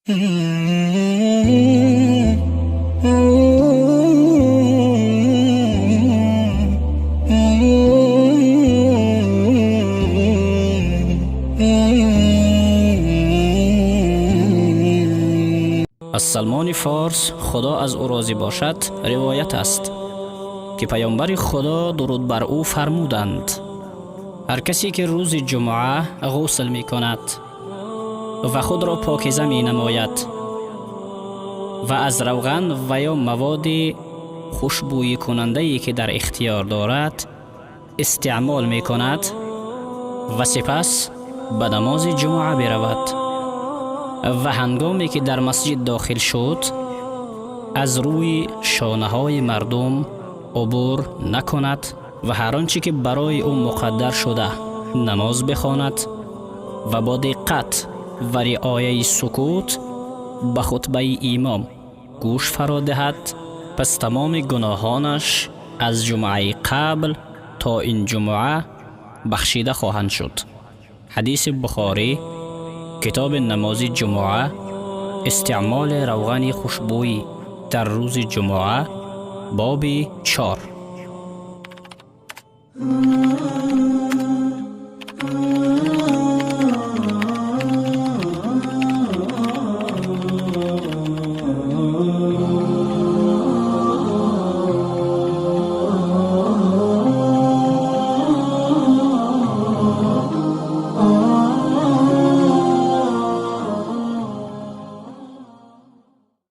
Аз Салмони Форс, Худо аз ӯ розӣ бошад, ривоят аст, ки паёмбари Худо, дуруд бар ӯ, фармуданд: ҳар касе ки рӯзи ҷумъа ғусл мекунад ва худро покиза менамояд ва аз равған ва ё маводи хушбӯйикунандае, ки дар ихтиёр дорад, истеъмол мекунад ва сипас ба намози ҷумъа биравад ва ҳангоме ки дар масҷид дохил шуд, аз рӯи шонаҳои мардум убур накунад ва ҳар он чӣ ки барои ӯ муқаддар шуда намоз бихонад ва бо диққат ва риояи сукут ба хутбаи имом гӯш фаро диҳад, пас тамоми гуноҳонаш аз ҷумъаи қабл то ин ҷумъа бахшида хоҳанд шуд. Ҳадиси Бухорӣ, китоби намози ҷумъа, истеъмоли равғани хушбӯӣ дар рӯзи ҷумъа, боби 4.